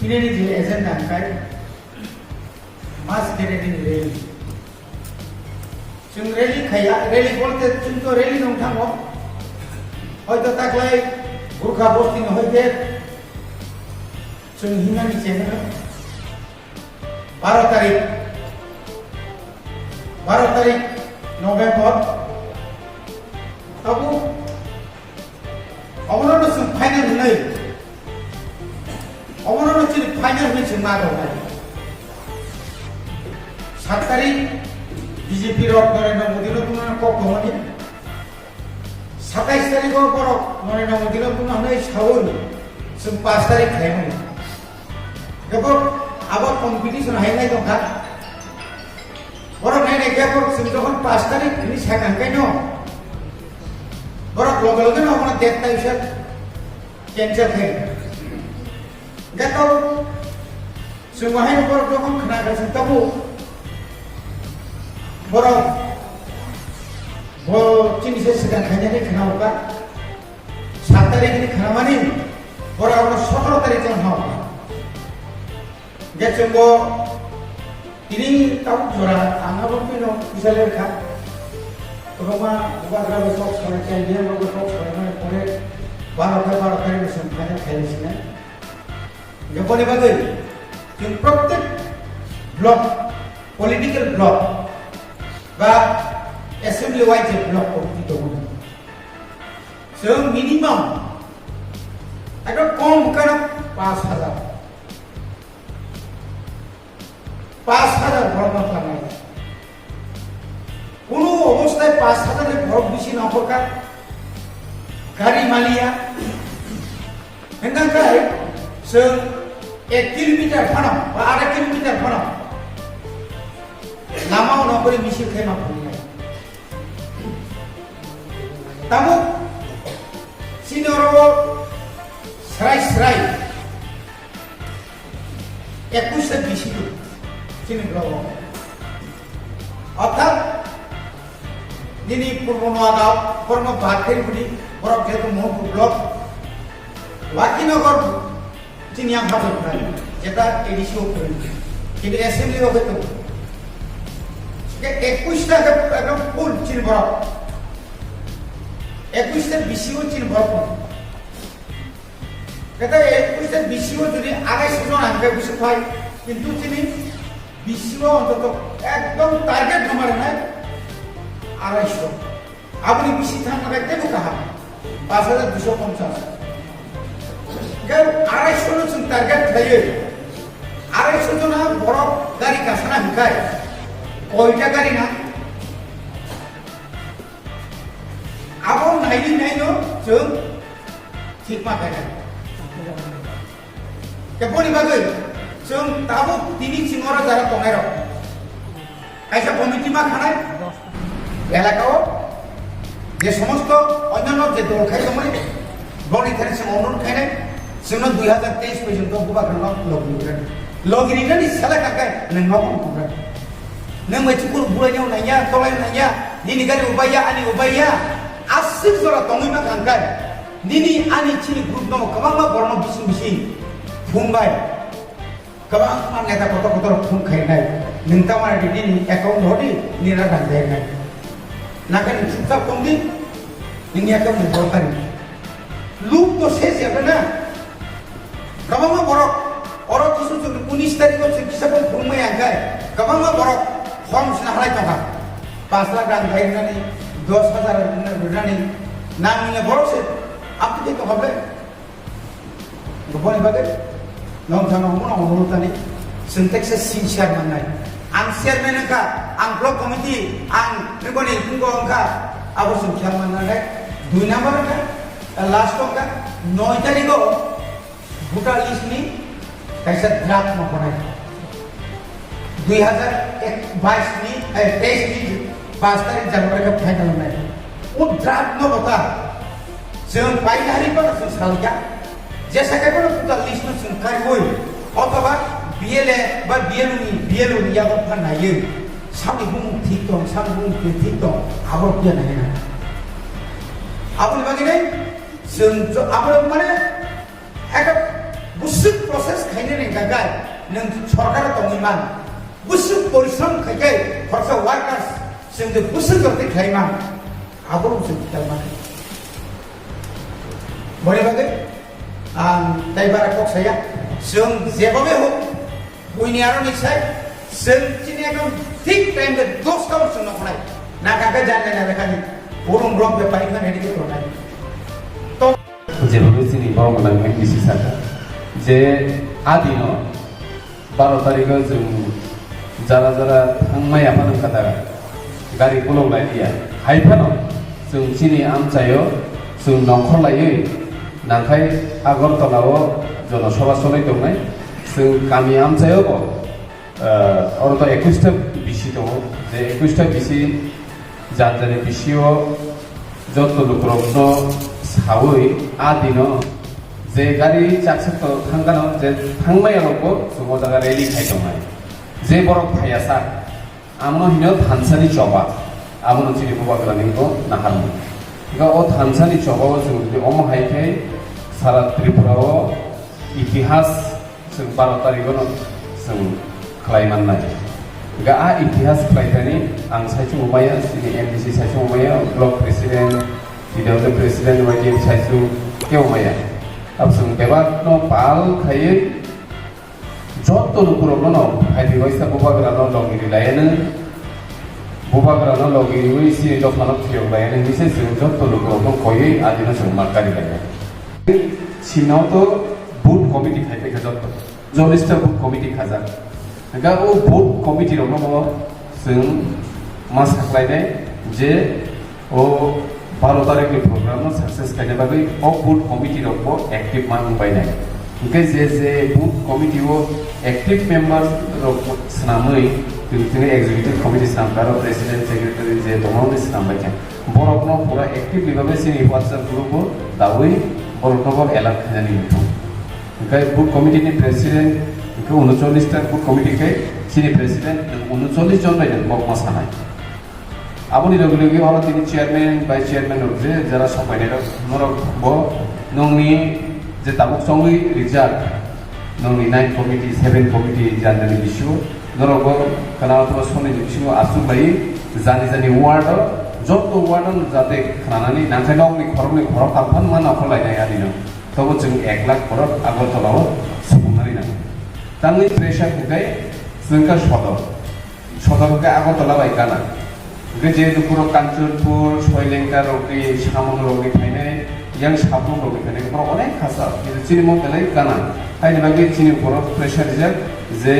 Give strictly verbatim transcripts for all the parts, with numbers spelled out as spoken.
Tinini je agenda hwnkhe mass gathering rally. Chwng rally khaiya, rally bolte chwng to rally nung thango. Hoito taklai Gurkha bostini hoite chwng hinani chengno baro tarik, baro tarik November. Tabuk Obono no chwng final hwnwi, obono no chini final hwnwi chwng ma rwnai. Sat tarik B J P rok Narendra Modi no tungna kok tongmani. Satais tarik o borok Narendra Modi no tungna hwnwi sawi chwng pas tarik khaimani. Kebo abo competition hainai tongkha. Borok nai nai khe borok chwng jokhon pas tarik hwnwi sakha hwnkhe no, borok loge loge no omono date taisa cancel khai. Hwnkhe to chwng bo haino borok jokhon khna kha chwng tabuk borok bo chini se swkang khainani khna hokha. Sat tarik ni khnamani borok abono sotoro tarik chwng hokha. Hwnkhe chwngbo tini tabuk jora ang abo phino kisa lerkha. Kwbangma bubagra bo kok salai, K B M rok bo kok salai mani pore baro khe baro tarik ni chwng final khailai sinai. Hwnkhe boni bagwi chwng protek block, political block ba assembly wise block committee tongo. Chwng minimum ekdom kom hwnkhe no pash hajar. Pash hajar borok no tangnai. Kunu obostai pash hajar ni borok bisi nongkhorkha. Gari maliya. Hwnkhe khai chwng ek kilometer phano ba arai kilometer phano lama o nongkhorwi misil khai ma phunuknai. Tabuk chini oro srai srai ekush ta bisi chini blogo. Orthat nini Purbo Noagaon, Purbo Noakhirguni, borok jehetu Mohorpur block, Wakinagar, chini yang hapor khnai, jeta A D C o phwrwng, kintu assembly o khe tongo. Ke ekush ta khe ekdom full chini borok. Ekush ta bisi o chini borok tongo. Khe ta ekush ta bisi o jodi arai sho jon hwnkhe bisi phai, kintu chini bisi o ontoto ekdom target no marinai arai sho. Aboni bisi thangna bai teibo kaham, pash hajar duiso ponchas. Hwnkhe arai sho no chwng target khlaiwi, arai sho jona borok gari kasana hwnkhe koita gari na? Abo naili naino chwng thik ma khainai. Tei boni bagwi chwng tabuk tini chwng oro jara tongnairok kaisa committee ma khanai elakao je somosto onnanno je dol khai tongmani, boni thani chwng onurodh khainai, chwngno dui hazar teis porjonto bubagrano logi rinani. Logi rinani sela kha khe nwng nogo wng kha. Nwng bai chukur bulai naiya, tolai naiya, nini gari ubaiya, ani ubaiya, aswk jora tongwi ma kha khe. Nini ani chini group no kwbangma borokno bising bising phung bai, kwbangma neta kotor kotor phung khainai. Nwng tamani di nini account hodi nini rang dai nai. Nakhe nwng chupchap tong di, nini account ni borok kari. Luk to se se na. Kwbangma borok oro kisu chwng unis tarikh o chwng kisa phung phung maya khe kwbangma borok form sina halai tongkha. Panch lakh rang dai nani, dos hajar rang nani, nang ni borok se apni tongkha ble. Boni bagwi nong thang nong mano mano tani chwng teksa sin chairman nai. Ang chairman wngkha, ang block committee, ang nokni phungo wngkha, abo chwng chairman nai. Dui number wngkha, last wngkha, noi tarikh o voter list ni kaisa draft no bonai. Dui hazar bais ni, eh, teis ni pas tarikh January khe final wngnai. O draft no bo ta chwng painari phano chwng salkha. Jesa khe bono voter list no chwng kariui othoba B L A ba B L O ni, B L O ni yago phan naiwi samni bumung thik tong, samni bumung thik tong, abo phiya nai na. Aboni bagwi nai chwng jo-, abo mane ekta Bwswk process khainani hwnkha khe nwng sorkaro tongwi man. Bwswk porishrom khai khe khoroksa workers chwng je bwswk jorti khlai man. Abo chwng khlai man. Boni bagwi ang tei bara kok saya. Chwng jeba bai hok, buini aroni sai chwng chini ekdom thik time de dos ta chwng noknai. Na kaka janai na kani. Ulung rok bepari khan hedi ke tonai. To Jebabe chini borok gwnang M D C saka je adino baro tarikh o chwng jara jara thangmaya phano kata gari kolok lai liya. Hai phano chwng chini amchaio chwng nongkhor laiwi nangkhai Agartala o jonosabha cholai tongnai. Chwng kami amchaio bo, ah, oro to ekush ta bisi tongo, je ekush ta bisi jat jani bisio joto lukurokno sawi a dino je gari chaksak to thangkano je thangmaya rokbo chwng o jaga rally khai tongnai. Je borok phaiya sak, amono hino thansani choba, amono chini bubagrani bo naharmung. Ga o thansani choba o chwng jodi omo hai khe sara Tripura o itihas chwng baro tarikh no chwng khlai mannai. Ga a itihas khlai thani ang saichung maya, chini M D C saichung maya, block president, P W D president, Y D F saichung kebo maya. Ab chwng bebak no pal khaiwi joto lukurok no phaibi waisa bubagra no logi ri laiya nw, bubagra no logi riwi chini dopha no thiyok laiya nw, hise chwng joto lukurok no koiwi adino chwng ma kari laiya. Chino to booth committee khai khe joto. Cholish ta booth committee khajak. Hingkhe o booth committee rokno bo chwng ma saklainai je o baro tarikh ni program no success khaina bagwi o booth committee rok bo active ma wng bainai. Hingkhe je je booth committee o active members rok swnamwi tini tini executive committee swnamkha, aro president, secretary je tongmani swnam baikha. Borokno pura active ni bagwi chini WhatsApp group o dawi borokno bo alert khainani wngthong. Hingkhe booth committee ni president, hingkhe unochollish ta booth committee khe chini president unochollish jon bai kok ma sanai. Aboni logi logi oro tini chairman, vice chairman rok je jara sok painai rok, norok bo nongni je tabuk chongwi rijak, nongni nine committee, seven committee janani bisio, norok bo kana otro soni ni bisingo aswk bai jani jani ward o, joto ward o jate khnanani nangkhe nokni khoroknwi khoroktham phan ma nongkhor lainai adino. Tobo chwng ek lakh borok Agartala o supungnani nango. Tangwi pressure hwnkhe chwngkha sodor. Sodor hwnkhe Agartala bai gana. Hwnkhe je lukurok Kanchanpur, Soilengka rokni, Samung rokni phainai, yang Sabrum rokni phainai, borok onek khasa. Kintu chini mo belai gana. Haini bagwi chini borok pressure rijak je,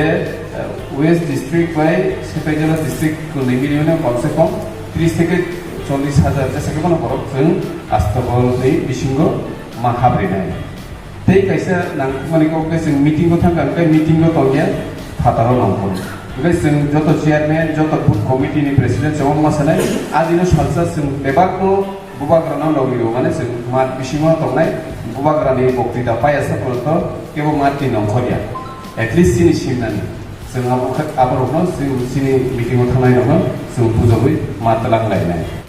eh, West District bai Sipahijala District kwnwi miliyone komse kom tris theke chollish hajar jesa khe bono borok chwng Astobol ni bisingo ma habrinai. Tei kaisa nangkukmani kok khe chwng meeting o thangkha, hwnkhe meeting o tongya phataro nongkhor. Hwnkhe chwng joto chairman, joto booth committee ni president chwng ma sanai, adino salsa chwng bebakno bubagrano logi rw mani chwng mat bisingo tongnai, bubagrani boktwita paiya sa porjonto kebo mat ni nongkhorya. At least chini simnani. Chwng abo khe, aborokno chwng chini meeting o thangnai rokno chwng pujogwi mat twlang lainai.